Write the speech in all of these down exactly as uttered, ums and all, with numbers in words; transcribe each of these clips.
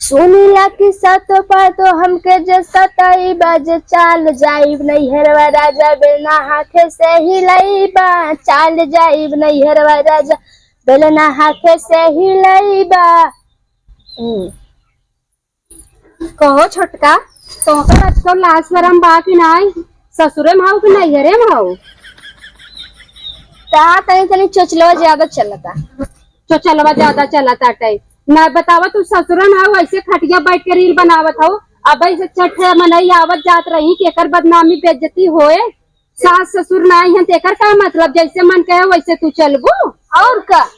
सुनीला कि सतो पातो हमके जे सताई बा, जे चाल जाइब नैहरवा राजा, बेलना हाथे से हिलाई बा, चाल जाइब नैहरवा राजा, बेलना हाथे से हिलाई बा। हम्म। कहो छोटका, तोहका आजकल लाज शरम बा कि नाई? ससुरे में हऊ कि नैहरे में हऊ? ता तनी तनी चोचलवा ज्यादा चलता। चोचलवा ज्यादा चलता टाइप ना बतावा, तू ससुरे में हऊ, ऐसे खटिया बैठ के रील बनावत हऊ। अब ऐसे चट्ठे मनई आवत जात रही कि एकर बदनामी बेइज्जती होए। सास ससुर नाई हैं, तो एकर का मतलब? जैसे मन कहे वैसे तू चलबू। और का?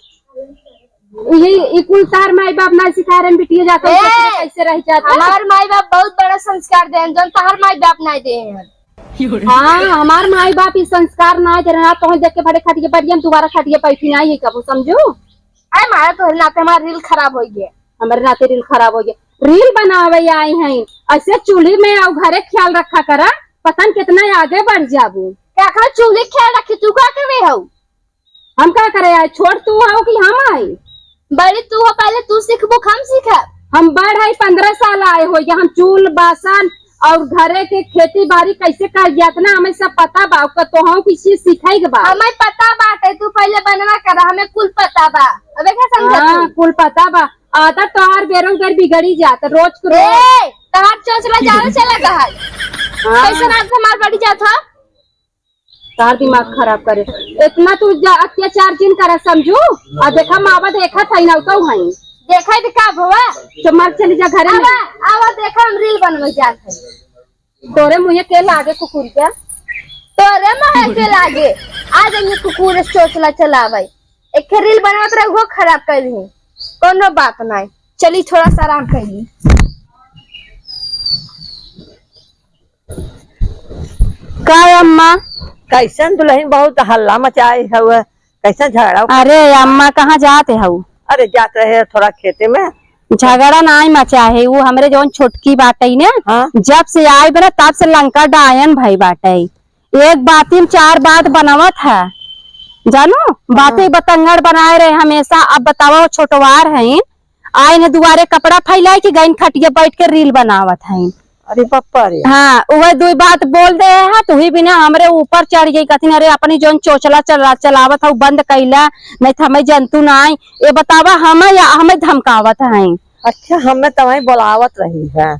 ये, ये कुल तार माई बाप ना सिखा रहे हैं, बिटिया जाता है, ए, कैसे रह जाता है? हमार माई बाप बहुत बड़ा संस्कार देन, जौन तहार माई बाप ना दे हैं। हाँ, हमार माई बाप ई संस्कार ना दे रहा, तो देख के बड़े खटिया बैठ गए, हम दोबारा खटिया बैठी ना ये कबो, समझू? अरे मारा तोहरे नाते हमार रील खराब हो गया। हमारे नाते रील खराब हो गया। रील बनावे आई हैं, ऐसे चूल्ही में और घरे ख्याल रखा करा, पता न कितना आगे बढ़ जाबू। का कर चूल्ही ख्याल रखी, तू का के वे हऊ? हम का करे आए? छोट तू हो कि हम आए? बड़ी तू हो, पहले तू सीखबू कि हम सीखब? हम बड़ है, पन्द्रह साल आए हो, हम चूल बासन और घरे के खेती बाड़ी कैसे कर जात ना, हमें सब पता बा। ओकर तो हम किसी सीखे के बा। हमें पता बाटे, तू पहले बनवा कर, हमें कुल पता बा। अबे का समझत हाँ, हूँ? कुल पता बा। आदत तोहार बेरों बेर बिगड़ी जात, रोज के रोज। ए, तोहार चोचला जावे चला कहा। हाँ। कैसे रात हमार बढ़ी जात हो? तार दिमाग खराब करे। इतना तू जा-, अत्याचार जिन करा समझू। आ देखा मावा देखा था ना तो हई। देखा भी का भवा? तो मर चली जा घरे में। आवा, आवा देखा हम रील बनवे जात है। तोरे मुँहे के लागे कुकुरिया। तोरे मुँहे के लागे। आ जाइए कुकुर चोचला चलावे। एक ठे रील बनावत रहे वो खराब कर दी। कोनो बात नहीं। चली थोड़ा सा आराम कर ली। का अम्मा? कैसन दुल्हन बहुत हल्ला मचाए हउए, कैसन झगड़ा? अरे अम्मा, कहाँ जात हऊ? अरे जात रहे थोड़ा खेते में। झगड़ा नाई मचा है, वो हमरे जौन छोटकी बाटई ने, हाँ। जब से आई बना तब से लंका डायन भई बाटई। एक बाती में चार बात बनावत है, जानू, हाँ। बातें बतंगड़ बनाए रहे हमेशा। अब बतावा, वो छोटवार हैं, आए ने दुआरे कपड़ा फैलाए कि गइन खटिया बैठ के रील बनावत हैं। अरे बापा रे। हाँ, वह दुई बात बोल दे है, तू ही बिना हमरे ऊपर चढ़ गई, कथिन, "अरे, अपनी जौन चोचला चला, चलावत हऊ, बंद कैला, नहीं तो हमें जंतु ना आई।" ये बतावा, हमें या हमें धमकावत हैं। अच्छा, हमें तमाई बोलावत रही है।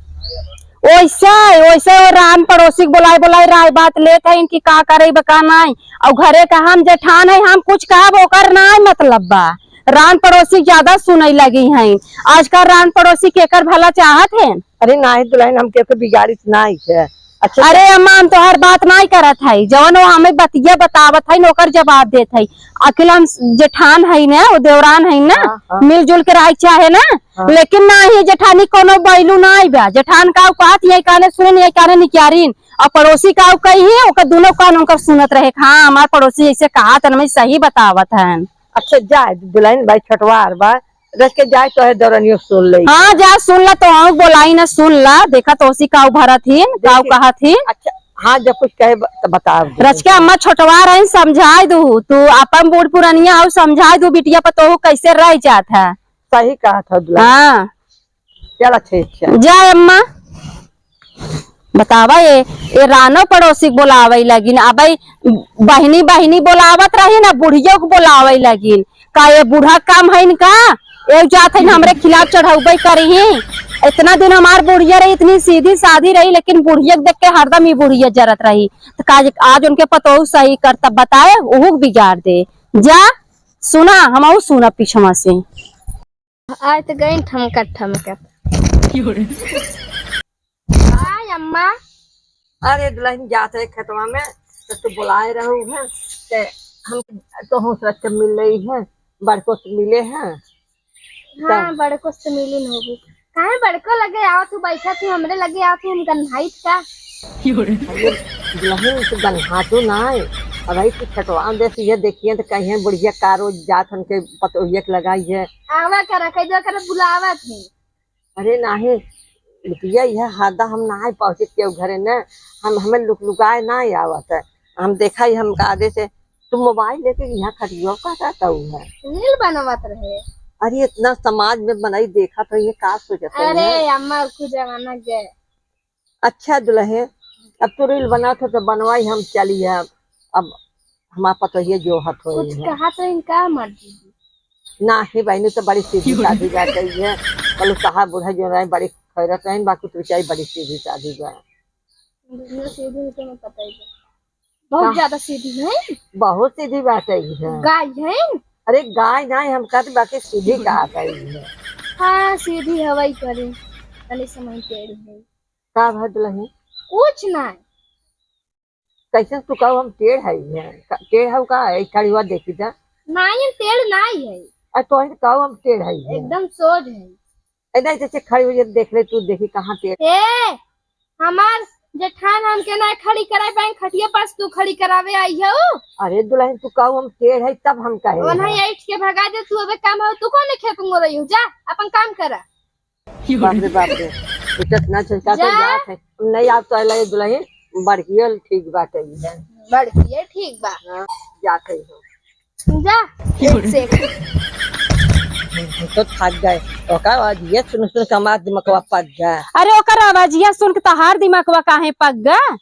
ओइसे, ओइसे वो रान पड़ोसी के बोलाए, बोलाए राय बात लेत है इनकी का करे बा, का नाई। और घरे का हम जेठान है, हम कुछ कहब, ओकर नाई मतलब बा। रान पड़ोसी ज्यादा सुनई लगी हैं। आजकल रान पड़ोसी केकर भला चाहत हैं? अरे नाई दुल्हन, हम केहू के बिगाड़ित नाई है। अच्छा, अरे अम्मा, हम तोहर बात नाई करत है, जवन वो हमें बतिया बतावत है, ओकर जवाब देत है। अखिल हम जेठान है ना, वो देवरान है ना, हाँ, हाँ। मिलजुल के रहे चाहे ना, हाँ। लेकिन नाही जेठानी कोनो बैलू नाई बा। जेठान का कहत, यही काने सुन, यही काने निकारिन, और पड़ोसी का कही है, ओकर दोनों कान उनकर सुनत रहे। हाँ, हमार पड़ोसी ऐसे कहा त, मैं सही बतावत है। अच्छा, जाए दुल्हन भाई, छोटवार बा, रच के जाए तो है दौरनियो सुन ले। हाँ, जा सुन ला, तो हम बोलाई ना, सुन ला, देखा तो उसी काऊ भरत ही, काऊ देखी। कहत ही। अच्छा, हाँ, जब कुछ कहे ब-, तो बताओ। रच के अम्मा छोटवार है, समझाए दू, तू अपन बूढ़ पुरनिया हो, समझाए दू बिटिया पतोहू कैसे रह जात है। सही कहा था दुल्हन। हाँ। चला ठीक है। जा अम्मा। बतावा, ये, ये रानो पड़ोसी के बोलावे लगिन, अब ई बहिनी, बहिनी बोलावत रही ना, बुढ़ियो के बोलावे लगिन। का ये बूढ़ा काम है इनका? एक जात है ना हमरे खिलाफ चढ़ौबे करी ही। इतना दिन हमार बुढ़िया रही, इतनी सीधी साधी रही, लेकिन बुढ़िया के देख के हरदम ही बुढ़िया जरत रही। तो का आज उनके पतोहू सही कर तब बताए, ओहू के बिगाड़ दे। जा सुना, हम सुना पीछवा से। आय त गइन ठमकत ठमकत। आय अम्मा। अरे दुल्हन जात है खेतवा में, तो तू बुलाए रहू है, ते हम तो हौसला से मिल रही है, बड़को से मिले हैं। हाँ, त बड़को से मिली न होगी। काहे बड़को लगे आवत हूँ, बैठा तू हमरे लगे आवत हूँ, हम गन्हाइत का? अरे दुल्हन तो गन्हातू ना है, अब आई तू खेतवा में देख, ये देखिए तो कहीं बुढ़िया का रोज जात हमके पतोहिया के लगाई है। आवा करा, कह दो करा बुलावत है। अरे नाहीं, बिटिया, यह हादा हम नाहीं पहुँचित केहू घरे न, हम, हमें लुकलुकाए नाहीं आवत है। हम देखा ही हम कादे से, तू मोबाइल लेके यहाँ खटिया का करत हऊ है? रील बनवत रहे। अरे, इतना समाज में मनई देखत है, ये का सोचत है? अरे अम्मा, कुछ जमाना गए। अच्छा दुलहे, अब तू reel बनात हो तो बनवाई, हम चली अब। अब हमार पतोहिए जो हथ होई कुछ है। कहा तो इनका मर्जी। नाही बहिनी, तो बड़ी सीधी साधी बात है ये। कल कहा बूढ़ा जो रहे, बड़ी खैरत रहे, बाकी तू बेचारी बड़ी सीधी साधी बा। दुनिया सीधी है, तुम्हें पता ही है। बहुत कहाँ? ज्यादा सीधी है। बहुत सीधी बात है ये। गाय है। अरे गाय नाही, हम कहते बाकी सीधी कहा है ये। हाँ, सीधी हवाई करी। तनी समय टेढ़ है। का भा दुलही? कुछ नाही। कैसे तू कहू हम टेढ़ है ये? का-, टेढ़ हऊ का? एक खड़ी हुआ देखी जा। नाही, हम टेढ़ नाही है। आ तो ही कहू हम टेढ़ है ये। एकदम सोझ है। ए, नाही, जैसे खड़ी हुई है, देख ले तू, देखी कहाँ टेढ़। ए, हमार जेठान हमके नाही खड़ी कराए पाए, खटिया पास तू खड़ी करावे आई हो। अरे दुलहिन, तू कहू हम टेढ़ है, तब हम कहे ओनही हैं। ऐठ के भगा दे तू, अबे काम हो, तू कौन खेत में रही हो, जा अपन काम करा। बाप रे बाप रे, इतना झटका तो जा। जात है। नहीं, आप तो लगे दुलहिन, बड़कियल ठीक बाटे है। बड़कियल ठीक बा। हाँ, जात है हम। जा, एक से एक। हम तो थक गए। ओकर आवाजिया सुन सुन के हमार दिमगवा पक गया। अरे, ओकर आवाजिया सुन के तहार दिमगवा काहे पक गया?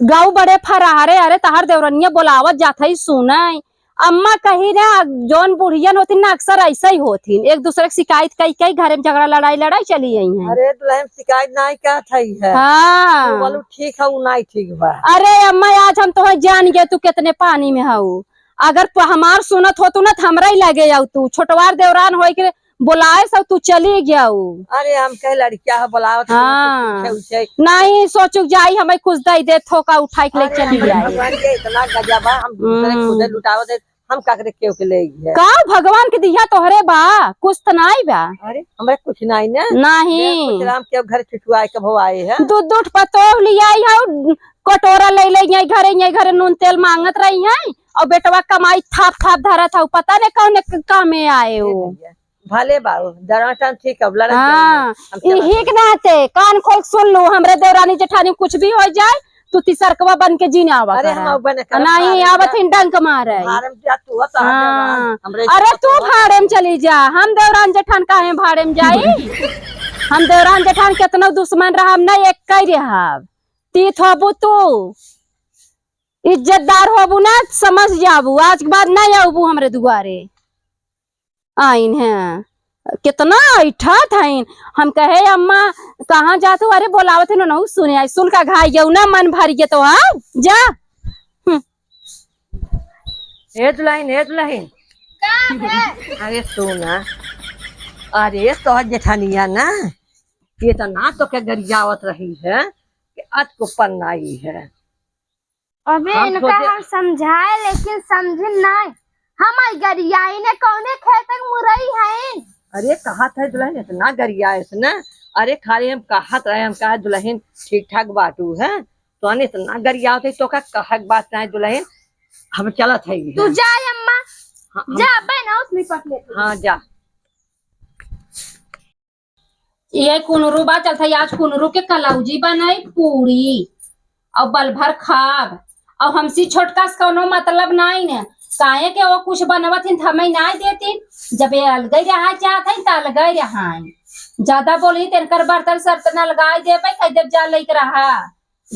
गाँव बड़े फराहरे, अरे, तहार देवरनिया बोलावत जात है, सुनाई। अम्मा कही ना, जौन बुढ़ियन होती ना, अक्सर ऐसे ही होती, एक दूसरे की शिकायत कई कई घरे में झगड़ा, लड़ाई, लड़ाई चली आई है। अरे, दुलहिन शिकायत नाई कहत है, है। हाँ। तू बोलू ठीक है, उ नाई ठीक बा। अरे अम्मा, आज हम तोहे जान गए, तू कितने पानी में हऊ। अगर प-, हमार सुनत हो तू ना, त हमरा ही लगे आऊ तू। छोटवार देवरान होई के बोलाए सब, तू चली गया उ। अरे, हम कहे लड़किया है, बोलावत है, हाँ। कुछ पूछे उछे। नहीं, सोचुक जाई, हमें कुछ दे दे, थोका उठाई के ले अरे, चली हमारे जाई। भगवान के इतना गजब है, हम दूसरे हम्म। खुदे लुटावत है, हम काकरे केहू के ले गए। का भगवान के दिया तोहरे बा, कुछ त नाई बा। अरे, हमरे कुछ नाई ना। नहीं। मैं कुछ राम के घर छुछुआए के भवाए है। दूध, दूध पतोह लियाई है, कटोरा ले ले, यही घरे, यही घरे नून तेल मांगत रही है, और बेटवा कमाई थाप थाप धरत है, पता नहीं कौन एक काम में आए हो। ए भैया, भले बाबू, दराटन ठीक, अब लड़त हाँ, जाओ, हम चलत इही के नाते कान खोल के सुन लू, हमरे देवरानी जेठानी कुछ भी हो जाए, तू तिसरकवा बन के जीने आवा अरे, करा। हम बने करब, नहीं, भाड़े में आवत जा। हिन डंक मारे। भाड़े में जा, तू हो तो आ जा, हाँ। हमरे अरे, साथ तू हो। भाड़े में चली जा, हम देवरान जेठान काहे भाड़े में जाई? हम देवरान जेठान केतनो दुश्मन रहा, हम नहीं एक कई रहा। तीत होबू तू, इज्जतदार होबू ना, समझ जाबू, आज के बाद नहीं आबू हमरे दुआरे। आइन है, कितना ऐठत हईन। हम कहे, "अम्मा, कहाँ जात हो?" अरे, बोलावत है, ननहु सुने आई। सुन का घाई गऊ ना, मन भर गया तो, हाँ, जा। हम्म। ए दुलहिन, ए दुलहिन। का बे? अरे, सुना। अरे, तोहर जेठानिया ना, ये तो ना तो के गरियावत रही है कि आज को पन्नाई है। अबे हम इनका सोचे हम समझाए, लेकिन समझिन नाई। हम आई गरियाई ने कौने खेत के मुरई हईन? अरे, कहत है दुलहिन, इतना गरियाए से ना। अरे, खाली हम कहत रहे, हम कहा, "दुलहिन, ठीक ठाक बाटू है?" तो अने इतना गरियावत है, तो का कहक बात नाई दुलहिन, हम चलत है तू ही। जा अम्मा, हाँ, हम जा, बहन, और निपट ले तू। हाँ, जा। ये कुनरू बा, चलत है आज कुनरू के कलौजी बनाई, पूरी और बल भर खाब। और हमसी छोटका से कौनो मतलब नाई ने, काहे के वो कुछ बनवत हिन त हमें नाई देती। जब ये अलगई रहा चाहत है त अलगई रहा है। ज्यादा बोली त इनकर बर्तन सर्तन अलगाई देबे, कह देब जा लइके रहा।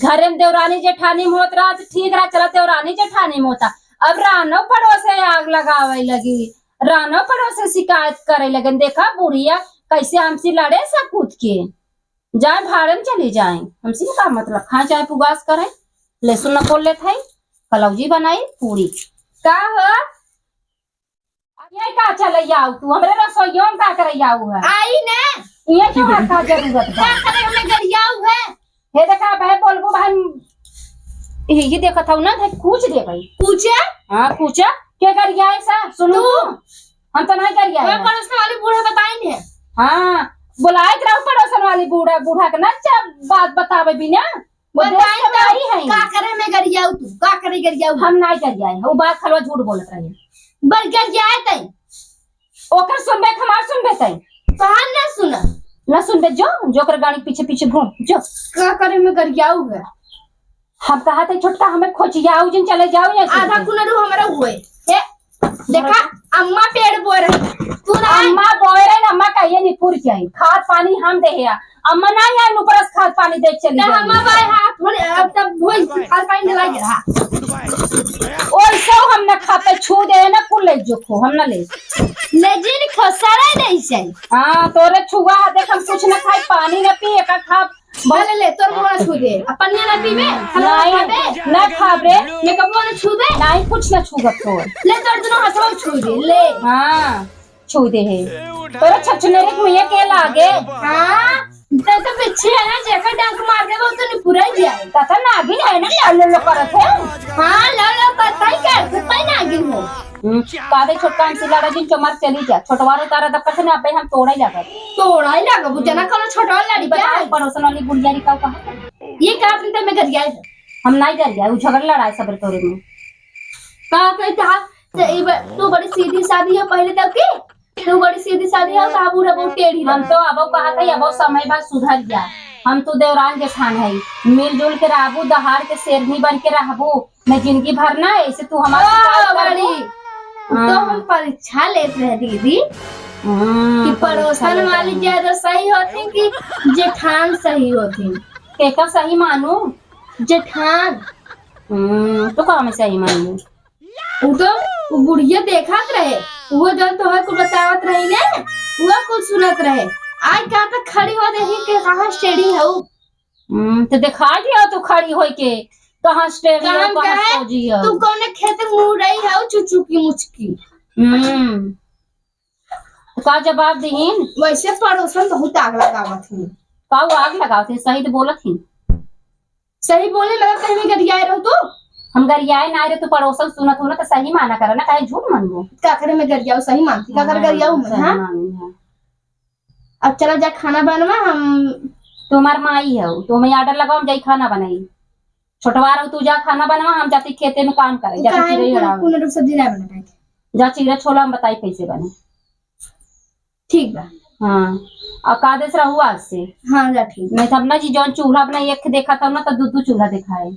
घरे में देवरानी जेठानी में होत रहा त ठीक रहा, चला देवरानी जेठानी में होता। अब रानो पड़ोसे आग लगावे लगी, रानो पड़ोसे शिकायत करे लगन। देखा बुढ़िया कैसे हमसे लड़े सकूत के, जाए भाड़े में चली जाए, हमसे का मतलब, खाए चाहे पुगास करे। लहसुन न खोल लेत है, कलौजी बनाई पूरी। का हो? अब ये का चलैया आऊ तू? हमरे रसोइयों में का करैया आऊ है? आई ने। ये तो का जरूरत बा? का करे हमें गरियाऊ है? हे देखा, बहन बोलबो बहन, ये, ये देखत हऊ ना, देख, कूच दे भाई। कूचे? हाँ, कूचे। के गरियाए सा? सुनू तू? तू? हम तो नहीं गरियाए मैं हैं। पड़ोसन वाली बूढ़ा बताई ने। हाँ, बुलाए के रहो पड़ोसन वाली बूढ़ा, बूढ़ा के ना जब बात बतावे बिना। वो देश बताई के तो भाई है। का करे में गरियाऊ तू? का करे गरियाऊ? हम नहीं गरियाए, वो बात खलवा झूठ बोलत रही। बर गरियाए तई। ओकर सुनबे, हमार सुनबे तई। तोहार ना सुना। ना सुनबे, जो, जो ओकर गाड़ी पीछे पीछे घूम, जो। का करे में गरियाऊ है? हम कहा थे छोटका, हमें खोचियाऊ जिन चले जाओ या आधा कुनरू हमरा हुए। हे, देखा? अम्मा पेड़ बोए रही, तू ना। अम्मा बोए रही, अम्मा कहिए नहीं पूरी चाहिए, खाद पानी हम दे है। अम्मा ना आई, ऊपर से खाद पानी दे चली तो गई। अम्मा बाय हाथ थोड़े, अब तब वही खाद पानी दिला के रहा। ओइसे हम ना खाते, छू दे ना, कुल ले जो खो, हम ना ले। ले जिन खो, सड़े नहीं से। हाँ, तोरे छुआ, देख, हम कुछ ना खाई, पानी ना पी, एक खा। ले, ले, तोर मुंह ना छू दे। अब पनिया ना पीबे, खाना ना नहीं, खाबे? ना खाब रे। मेकअप ना छू दे। नहीं, कुछ ना छूबत तोर। ले, तोर दुनो हथवा छू दे, ले। हाँ, छू दे है। तोरे छछनेरे के मुँहे के लागे। हाँ, ते तो पीछे है ना, जेकर डंक मार देबो तो निपुरा जाए। कथा नागिन है ना, लो, लो, लो करत है। हाँ, लो, लो करत है, कर, तू पे नागिन हो। हम्म, का दे छोटका हमसे लड़ा जिन, चमार चली जा। छोटवा रो तारा दबका से ना, अबे हम तोड़े लागब। तोड़े लागब, उ जना कोनो छोटवा लड़ी बताओ, क्या? पड़ोसन वाली बुढ़िया री का कहा? ये का दिन तक मैं गरियाए है? हम नहीं गरियाए, उ झगड़ लड़ाए सब तोरे में। का कहता? तो ई ब-, तू बड़ी सीधी सादी हो पहले तक की? तू बड़ी सीधी सादी हो, का बूढ़ा बहुत टेढ़ी हम रहा। तो अबो कहा था, अबो समय बा सुधर जा। हम तो देवरान जेठान है, मिलजुल के रहबू, दहाड़ के शेरनी बन के रहबू। मैं जिंदगी भर ना ऐसे तू हमारे ओ, शिकायत कर बड़ी। दी। तो हाँ। हम परीक्षा लेत रहे दीदी हम्म, कि पड़ोसन परीक्षा लेत वाली रहे। ज्यादा सही होती कि जेठान सही होती? केकर सही मानू? जेठान। हम्म, तो का मैं सही मानू? उ तो उ बुढ़िया देखत रहे, वो जौन तोहर कुल बतावत रही ने, वो कुल सुनत रहे। आज का तक खड़ी हो देखी के कहाँ से टेढ़ी हऊ? हम्म, तो दिखा दिया तू खड़ी होई के, कहाँ से टेढ़ी हो, काम कहाँ का से है? सोझी हो। तू कौने खेत में मुँह रही हऊ, चुचुकी मुचकी? हम्म, तो का जवाब दीन? वैसे पड़ोसन बहुत आग लगावत ही। का वो आग लगावत ही? सही तो बोलत ही। सही बोले, मतलब कहीं में गरियाए रहो तू? हम गरियाए ना रहे, तू पड़ोसन सुनत हो ना, तो सही माना करा ना, काहे झूठ मानबो? का करे में गरियाऊ, सही मानती, का करे हाँ, गरियाऊ में, सही हाँ? मानी, हाँ। अब चला जा खाना बनवा, हम तू हमार माई हो, तू हमें order लगाओ, हम जाई खाना बनाई। छोटवा रहो, तू जा खाना बनवा, हम जाती खेते में काम करे, जाती काहे चिरई कुल, उड़ावे। कुल सब्जी ना बना पाए। जा चीरा छोला, हम बताई कैसे बने। ठीक बा। हाँ, और का देस रहू आज से। हाँ, जा ठीक। नहीं तो अपना जी जौन चूल्हा अपना एक देखा था ना, तो दू दू चूल्हा दिखाए।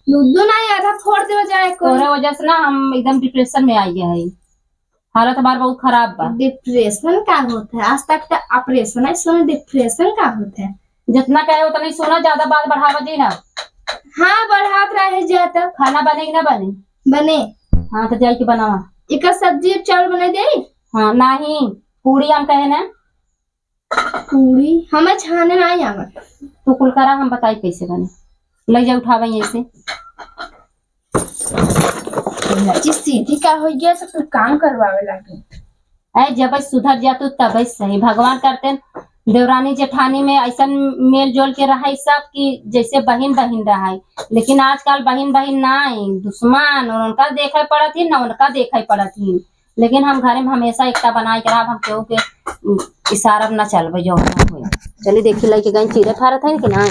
दू दू नहीं, आधा फोड़ देवे जाए कोई। तोरे वजह से ना हम एकदम depression में आ गया है। हालत हमार बहुत खराब बा। Depression का होता है? आज तक तो operation है, सुनो depression का होता है? जितना कहे उतना ही सुना, ज्यादा बात बढ़ावा जी ना। हाँ, बढ़ात रहे जा तब। खाना बने कि ना बने? बने। हाँ, तो जाई के बनावा। एकर सब्जी चावल बना दे? हाँ, नहीं, पूरी हम कहे ना। पूरी हमें छाने ना आवत। तू कुल करा, हम बताई कैसे बने। ले जा, उठावा यहीं से। लची सीधी का हो गया, सब कुल काम करवावे लागे। ऐ जब सुधर जा तू तब सही। भगवान करते देवरानी जेठानी में ऐसन मेल जोल के रहे सब कि जैसे बहिन बहिन रहे, लेकिन आजकल बहिन बहिन ना है, दुश्मन। उनका देखे पड़त ही ना उनका देखे पड़त ही। लेकिन हम घरे में हमेशा एकता बनाए के रहब, हम केहू के, उम, इशारा में ना चलबे, जौन ना होई। चली देखी, लइके गई चीरे फारत है कि ना?